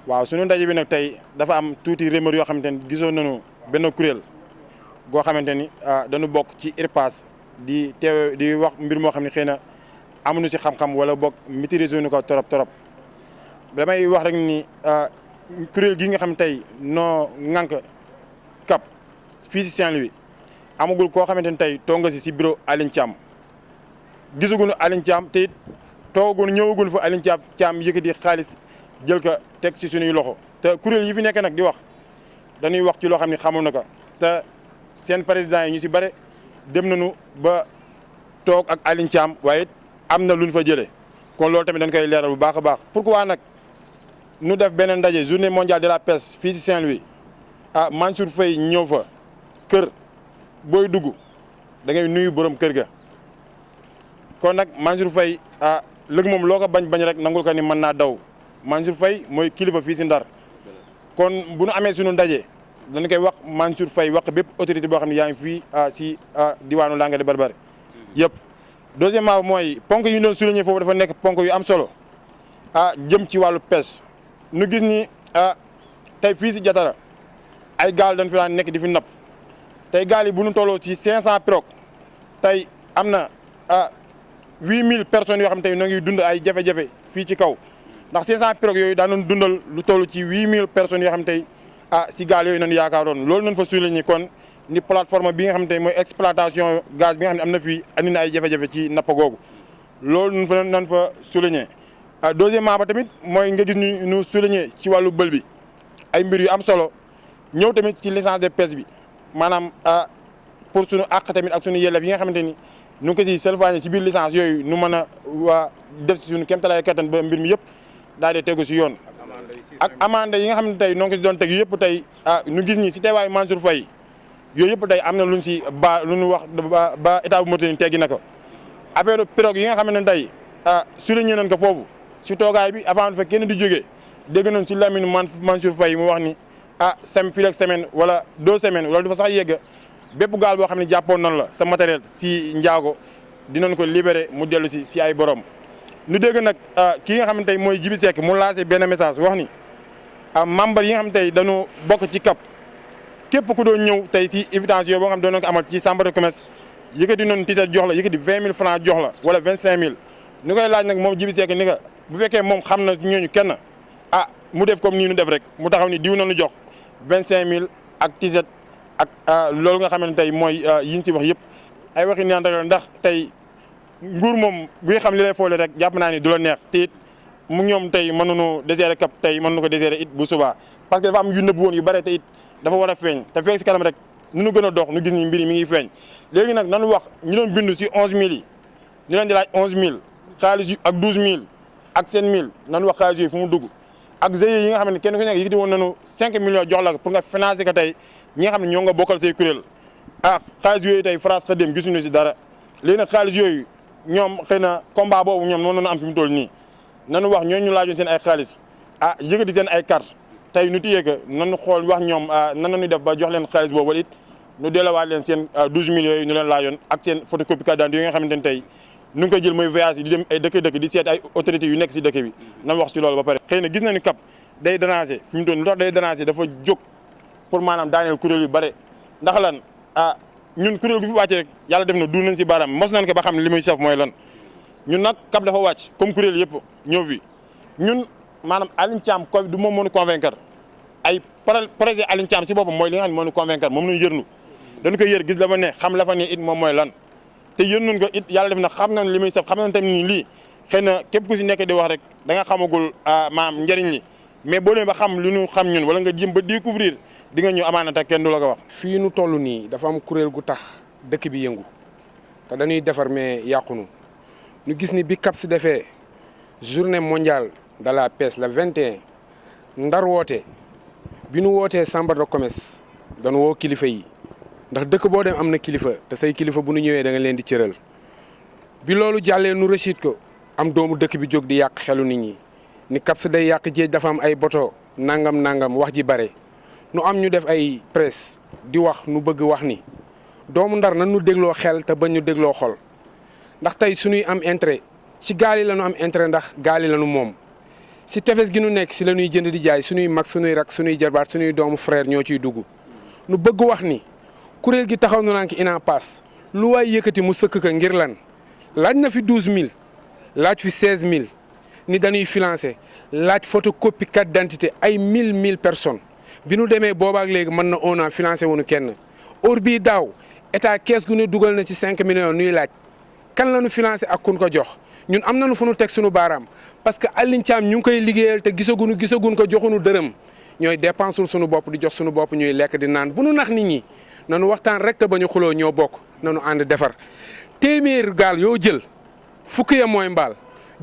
waaw suñu ndaje bi nag tey dafa am tuuti rumeur yoo xamante ni gisoon nañu benn kuréel goo xamante ni dañu bokk ci UNAPAS di teew di wax mbir moo xam ne xëy na amuñu si xam-xam wala bokk maîtriser ñu ko torop damay wax rek ni kuréel gi nga xam tey noo ŋànk C.A.P.S fii si Saint Louis amagul koo xamante ni tey toog nga si bureau Al.Xam gisaguñu Al.Xam te it toogaguñu ñëwaguñu fa Al.Xam yëkkati xaalis jël ko teg ci suñuy loxo te kuréel yi fi nekk nag di wax dañuy wax ci loo xam ne xamul na ko te seen président yi ñu si bare dem nañu ba toog ak Al.Xam waaye it am na lu ñu fa jëlee kon loolu tamit dañ koy leeral bu baax a baax. pourquoi nag nu def benn ndaje journée mondiale de la pêche fii si Saint-Louis Mansour Faye ñëw fa kër booy dugg da ngay nuyu borom kër ga kon nag Mansour Faye léegi moom loo ko bañ rek nangul ko ni mën naa daw Mansour Faye mooy kilifa fii si Ndar kon bu nu amee suñu ndaje dañu koy wax Mansour Faye wax bépp autorité boo xam ne yaa ngi fii si diwaanu Langue de Barbarie yëpp. deuxièmement mooy ponk yi ñu doon souligné foofu dafa nekk ponk yu am solo jëm ci wàllu pêche nu gis ni tey fii si Jatara ay gaal dañ fi daan nekk di fi napp tey gaal yi bu ñu tolloo ci 500 pirogues tey am na 8000 personnes yoo xam tey ñoo ngi dund ay jafe-jafe fii ci kaw ndax 500 pirogues yooyu daan doon dundal lu toll ci 8000 personnes yoo xam tey si gaal yooyu nañu yaakaaroon loolu nañ fa souligné kon ni plateforme bi nga xam te mooy exploitation gaz bi nga xam ne am na fii andi na ay jafe-jafe ci napp googu loolu nañ fa souligné. deuxièmement ba tamit mooy nga gis ñu souligné ci wàllu bël bi ay mbir yu am solo ñëw tamit ci licence de pêche bi maanaam pour suñu àq tamit ak suñu yelleef yi nga xamante ni ñu ngi ko si salfaañe ci biir licence yooyu nu mën a waa def si suñu kéemtalaay kattan ba mbir mi yëpp daal di tegu si yoon. ak amande yi nga xam ne tey noo ngi ko si doon teg yëpp tey ñu gis ñi si teewaayu Mansour Faye yooyu yëpp tey am na luñ si lu ñu wax ba état bu Mauritanie teggi na ko affaire pirogue yi nga xam ne tey souligné nañ ko foofu si toogaay bi avant fa kenn di jógee dégg nañ si lamine Mansour Faye mu wax ni fii ak semaine wala 2 semaines wala du fa sax yegg bépp gaal boo xam ne jàppoon nañ la sa matériel si njaago dinañ ko libéré mu dellu si ay borom. ñu dégg nag kii nga xam ne tey mooy Jibi Seck mu lancé benn message wax ni membres yi nga xam tey dañoo bokk ci C.A.P.S képp ku doon ñëw tey si invitation yooyu boo xam ne doon ko amal ci chambre de commerce yëkkati noonu tiset jox la yëkkati 20 000 francs jox la wala 25 000 ñu koy laaj nag moom Jibi Seck ni nga bu fekkee moom xam na ñooñu kenn mu def comme nii ñu def rek mu taxaw ni diw nañu jox 25 000 ak tiset ak loolu nga xamante tey mooy yi ñu ci wax yëpp ay waxi naan rek ndax tey nguur moom buy xam li lay foole rek jàpp naa ni du la neex te it mu ñoom tey mënuñu déserter C.A.P.S tey mënuñu ko déserter it bu subaa parce que dafa am yu nëbb woon yu bare te it dafa war a feeñ te feeñ si kanam rek nu ñu gën a dox ñu gis ni mbir yi mi ngi feeñ léegi nag nanu wax ñu doon bindu si 11000 yi ñu leen di laaj 11000 xaalis yu ak 12000 ak 7000 nanu wax xaalis yooyu fu mu dugg ak GIE yi nga xam ne kenn ku nekk yëkkati woon nañu 5 millions jox la pour nga financer ko tey ñi nga xam ne ñoo nga bokkal say kuréel xaalis yooyu tey France xa dem gisuñu si dara léegi nag xaalis yooyu ñoom xëy na combat boobu ñoom noonu am fi mu toll nii nanu wax ñooñu ñu laajoon seen ay xaalis yëkkati seen ay carte tey nu téyee que nanu xool wax ñoom nan la ñuy def ba jox leen xaalis boobu wala it nu delluwaat leen seen 12 millions yooyu ñu leen laajoon ak seen photocopie carte d'identité yi nga xamante ne tey nu ngi koy jël mooy voyage yi di dem ay dëkk di seet ay autorités yu nekk si dëkk bi nan wax ci loolu ba pare. xëy na gis nañu C.A.P.S day déranger fi mu toll lu tax day déranger dafa jóg pour maanaam daaneel kuréel yu bare ndax lan ñun kuréel gu fi wàcce rek yàlla def na du nañ si baaraam mos nañ ko ba xam ne li muy saf mooy lan ñun nag C.A.P.S dafa wàcc comme kuréel yëpp ñëw fi ñun maanaam Al.Xam ko du moom moo ñu convaincre ay projet Al.Xam si boppam mooy li nga xam ne moo ñu convaincre moom lañu yërnu dañu koy yër gis la fa ne xam la fa ne it moom mooy lan te yërnuñ ko it yàlla def na xam nañ li muy saf xam nañ tamit ni lii xëy na képp ku si nekk di wax rek da nga xamagul maam njëriñ li mais boo demee ba xam lu ñu xam ñun wala nga jëm ba découvrir di nga ñëw amaana te kenn du la ko wax. fii nu toll nii dafa am kuréel gu tax dëkk bi yëngu te dañuy defar mais yàqunu ñu gis ni bi C.A.P.S defee journée mondiale de la pêche le 21 Ndar woote bi nu wootee chambre de commerce dañu woo kilifa yi ndax dëkk boo dem am na kilifa te say kilifa bu nu ñëwee da nga leen di cëral bi loolu jàllee nu rëcit ko am doomu dëkk bi jóg di yàq xelu nit ñi ni C.A.P.S day yàq géej dafa am ay boto nangam wax ji bare nu am ñu def ay presse di wax nu bëgg wax ni doomu Ndar nan nu dégloo xel te bañ ñu dégloo xol ndax tey suñuy am intérêt ci gaal yi la ñu am intérêt ndax gaal yi la ñu moom si tefes gi nu nekk si la ñuy jënd di jaay suñuy mag suñuy rak suñuy jarbaat suñuy doomu frère ñoo ciy dugg nu bëgg wax ni kuréel gi taxaw na naan ki UNAPAS lu waay yëkkati mu sëkk ka ngir lan laaj na fi 12000 laaj fi 16000 ni dañuy financé laaj photocopie carte d'identité ay 1000 personnes bi nu demee boobaak léegi mën na on a financé wuñu kenn or bii daaw état kees gu ne dugal na ci 5 millions nuy laaj kan la nu financé ak kun ko jox ñun am nañu fu nu teg suñu baaraam parce que Al.Xam ñu ngi koy liggéeyal te gisaguñ ko joxuñu dërëm ñooy dépensul suñu bopp di jox suñu bopp ñuy lekk di naan bu nu nax nit ñi nanu waxtaan rek te bañu xuloo ñoo bokk nanu ànd defar téeméer gaal yoo jël fukki ya mooy mbaal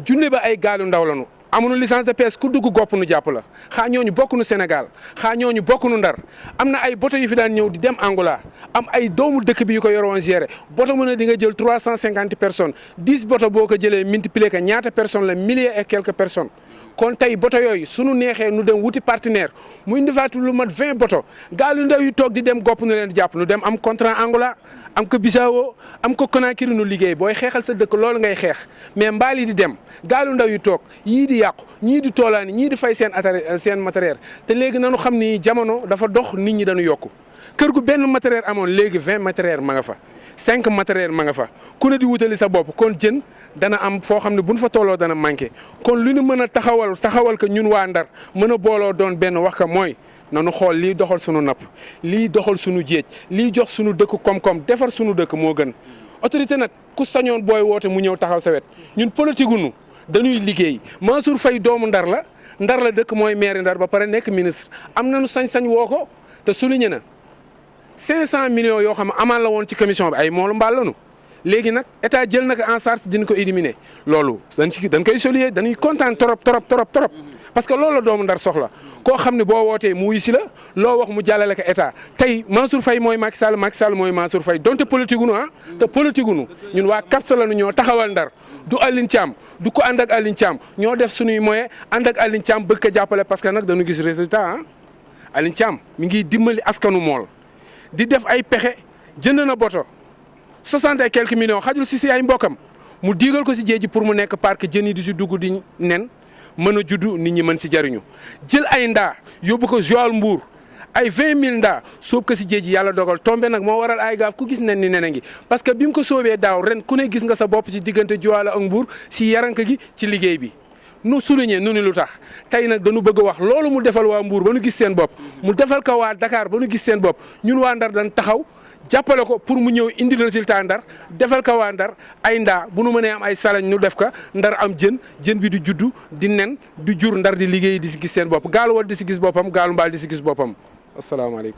junne ba ay gaalu ndaw lanu amuñu licence de pêche ku dugg gopp nu jàpp la xaa ñooñu bokk nu Sénégal xaa ñooñu bokk nu Ndar am na ay bateau yu fi daan ñëw di dem Angola am ay doomu dëkk bi yu ko yoroon gérer bateau mu ne di nga jël 350 personnes 10 bateau boo ko jëlee multiplier ko ñaata personnes la milliers et quelques personnes kon tey bateau yooyu sunu neexee nu dem wuti partenaire mu indifaatu lu mat 20 bateau gaalu ndaw yu toog di dem gopp nu leen di jàpp nu dem am contrat Angola am ko Bissau am ko Conakry nu liggéey booy xeexal sa dëkk loolu ngay xeex mais mbaal yi di dem gaalu ndaw yu toog yii di yàqu ñii di toolaani ñii di fay seen matériel te léegi nanu xam ni jamono dafa dox nit ñi dañu yokku kër gu benn matériel amoon léegi 20 matériel ma nga fa 5 matériel ma nga fa ku ne di wutali sa bopp kon jën dana am foo xam ne buñ fa tolloo dana manqué kon lu ñu mën a taxawal ko ñun waa Ndar mën a booloo doon benn wax ka mooy nanu xool lii doxal sunu napp lii doxal sunu jéej lii jox sunu dëkk koom-koom defar sunu dëkk moo gën autorité nag ku sañoon booy woote mu ñëw taxaw sa wet ñun politique nu dañuy liggéey Mansour Faye doomu Ndar la dëkk mooy maire Ndar ba pare nekk ministre am nañu sañ-sañ woo ko te souligné na 500 millions yoo xam ne amaan la woon ci commission bi ay moolu mbaal lanu léegi nag état jël na ko en charge dina ko éliminer loolu dañ koy saluer dañuy kontaan trop parce que loolu la doomu Ndar soxla koo xam ne boo wootee mu wuyu si la loo wax mu jàllale ko état tey Mansour Faye mooy Macky Sall mooy Mansour Faye donte politique gu nu te politique gu nu ñun waa C.A.P.S la nu ñoo taxawal Ndar du Al.Xam du ko ànd ak Al.Xam ñoo def suñuy moyen ànd ak Al.Xam bëgg ko jàppale parce que nag dañu gis résultat Al.Xam mi ngi dimbali askanu mool di def ay pexe jënd na boto 60 et quelques millions xajul si ay mbokkam mu diigal ko si géej gi pour mu nekk parc jën yi di si dugg di nen mën a juddu nit ñi mën si jariñu jël ay ndaa yóbbu ko Joal Mbour ay 20000 ndaa sóob ko si géej gi yàlla dogal tombé nag moo waral ay gaaf ku gis nen ni nene ngi parce que bi mu ko soobee daaw ren ku ne gis nga sa bopp si diggante Joal ak Mbour si yarank gi ci liggéey bi nu souligné nu ni lu tax tey nag dañu bëgg a wax loolu mu defal waa Mbour ba nu gis seen bopp mu defal ko waa Dakar ba nu gis seen bopp ñun waa Ndar dañ taxaw jàppale ko pour mu ñëw indi résultat Ndar defal ko waa Ndar ay ndaa bu nu mënee am ay salañ nu def ko Ndar am jën bi di juddu di nen di jur Ndar di liggéey di si gis seen bopp gaalu wal di si gis boppam gaalu mbaal di si gis boppam asalaamaaleykum